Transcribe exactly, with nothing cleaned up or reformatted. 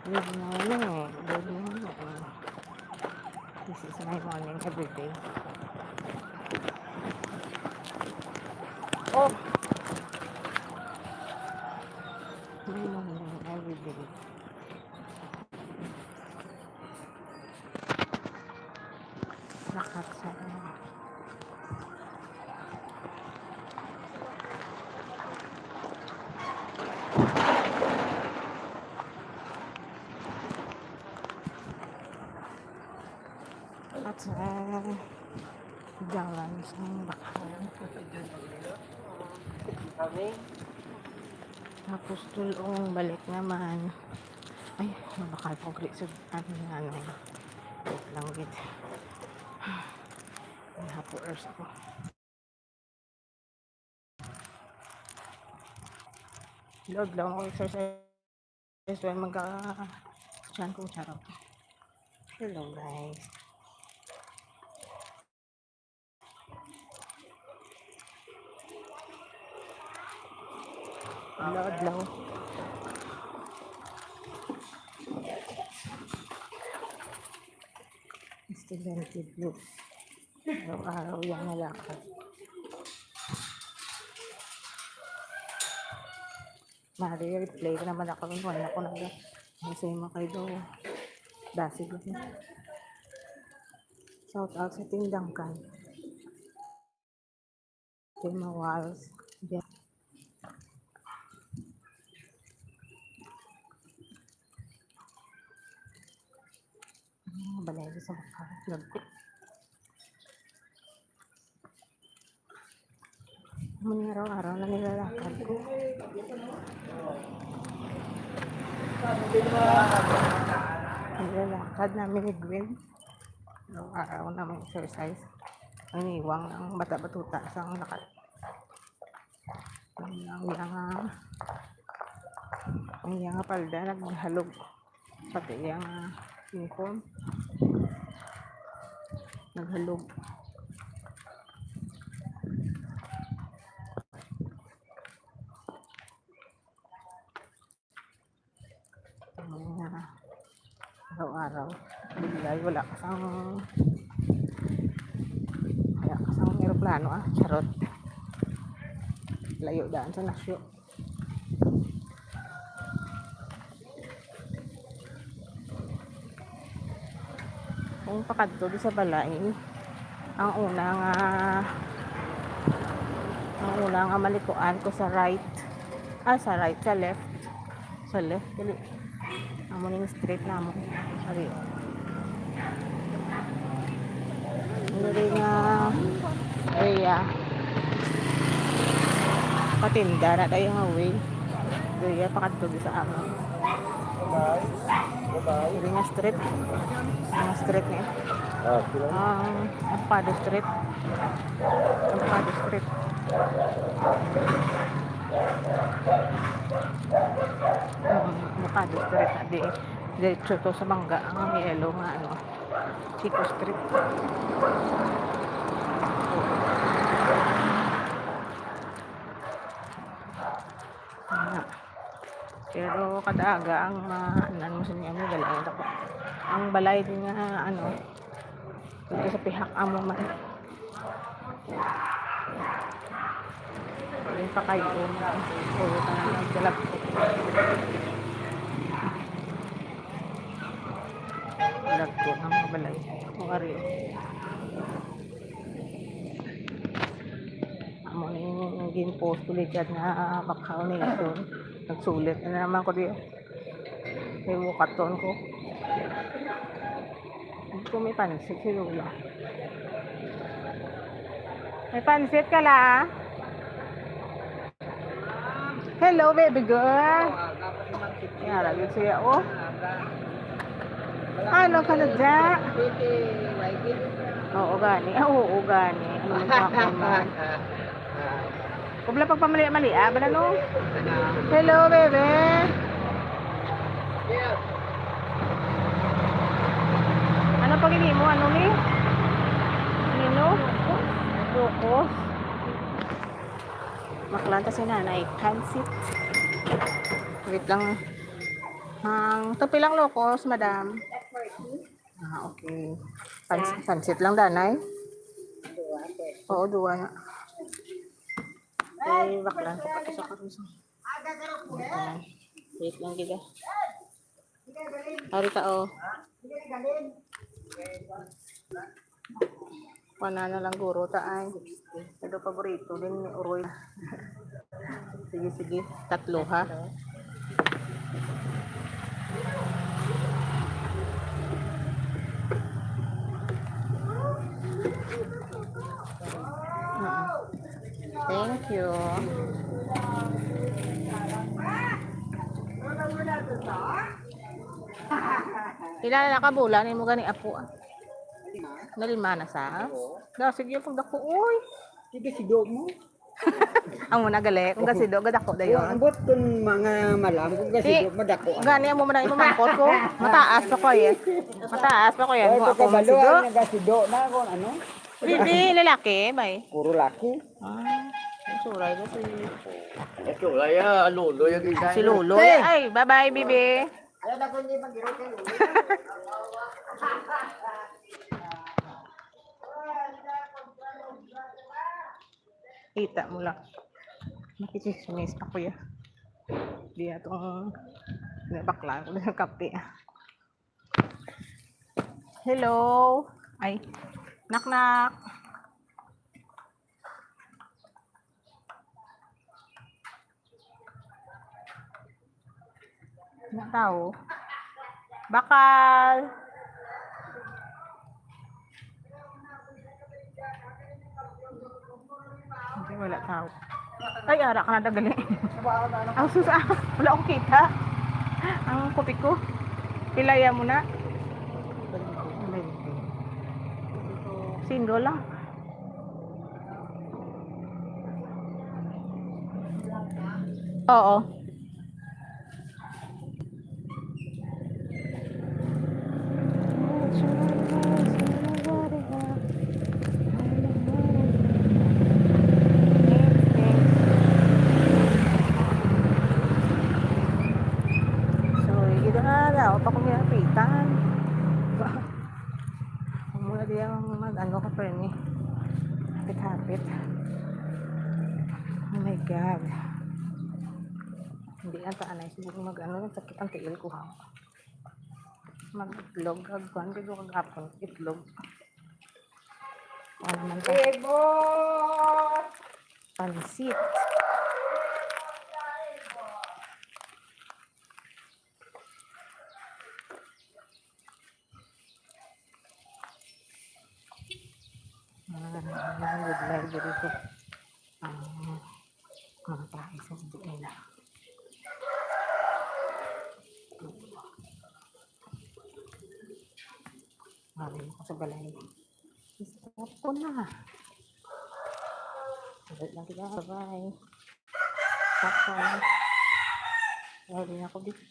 Good morning. Good morning. This is my morning every day. Oh! My morning every day. Lakat sa At sa jalan sang Bakhaw. Tapos tulong balik naman. Ay, mabakal po gri sa ano na ano. Wait lang gid. Ay, hapo earth ako. Load lang ako exercise. Yes, well, magka-, chan kong charot. Hello, guys. Hello, adlaw. Estudyante Blue. Araw-araw yan nga lakad. Mari, replay ko naman ako. Wala ko nag-, masay mo kayo daw. Dasig ako. Shout out sa Tindangkan. Kay Mawals. Balay sa Bakhaw. Lagkot. Muna araw-araw na nilalakad ko. Nilalakad namin ni Gwen. Araw-araw na may exercise. Ang iwang ng bata-batuta sa ang lakad. Ang iyang, ang iyang palda naghalog. Pati iyang, ah, uniform. Naghalog. Ang, ah, araw-araw. Bilay, wala ka sang, wala ka sang eroplano, ah. Charot. Layo daan sa nasyo. Kung pakadto di sa balay, ang una nga, ang una nga malikuan ko sa right. Ah, sa right, sa left. Sa left, dili. Amo ning street namo. Ari. Diri nga area. Patinda na tayo nga way. Area pakadto sa amo. Diri nga street. Ang street ni. Ah, sila. Ang Ampado Street. Ampado Street. Mm, Ampado Street na di. Diretso to sa mangga, ang yellow nga ano, Chico Street. Ana. Pero kada aga ang ma-, ano mo sa niya, may balay ako. Ang balay din nga, ano, dito sa pihak amo man. Yung pakayo na. Puro ka na nagdalagko. Dalagko ng mga balay. Kung ari. Amo yung ginpost ko ligad nga Bakhaw Nation. Nagsulit na naman ko diyo. May bukaton ko. Dito may pansit si Lola. May pansit ka la? Hello, baby girl. Yara, yun siya, oh. Ano ka na dya? Oo, gani. Ah, oo, gani. Ano man pa ako, man? Huwag lang pagpamali-mali, ah. Bala, no? Hello, baby. Ano pag ini mo? Ano ni? Ano? Focus. Maklanta si nanay. Pansit. Wait lang. Ang tupi lang locos, madam. Ah, okay. Pans- pansit lang, danay? Oo, duwa na. Okay, baklan ko pa sa karuso. Wait lang, gida. Ari ta, oh. Pana na lang guro ta ay. Ito paborito din ni Uroy. Sige, sige. Tatlo, ha? Mm. Thank you. Pila na ka bulan imo gani apo, ah? Nalima na sa? Oo. Da, sige, pagdako, uy. Sige, sido mo. Amo na gali, kung gasido, gadako dayon. Ang buot kun mga malam, kung gasido, madako. Gani, amo man ang imong mangkot ko. Mataas pa ko, eh. Mataas pa ko yan. Ay, kung ako kabalo, magsido. Ang nagasido na, kung ano. Bibi, lalaki, bay? Puro laki. Ah, ang suray ko si Ito, kaya, Lolo, yung isa. Si Lolo. Te! Ay, bye-bye, bibi. Ayaw na ko hindi mag-irot kay Lolo. Kita mo lang. Makichismis pa, kuya. Di atong nabakla ko ng kape, ah. Hello. Ay, knock knock. Wala tao. Bakal. Hindi, wala tao. Ay, ara ka na dagali. Ang sus, ah, wala akong kita. Ang kupi ko. Pilaya mo na. Single lang. Oo. So, ito na lang. Ako pa kung nilapitan. Ang muna di ang mag-ano ka, Perni. Hapit-hapit. Oh my God. Hindi lang ta anay. Siguro mag-ano, sakit ang tiil ko, ha. Mag-itlog. Agkuhan ko yung kagapon. Itlog. Ano naman ta? Pansit. Ah, good life dito. Ah, mga tayo sa hindi nila. Mali mo ko sa balay. Stop ko na. Bye-bye. Stop ko na. Wala din ako dito.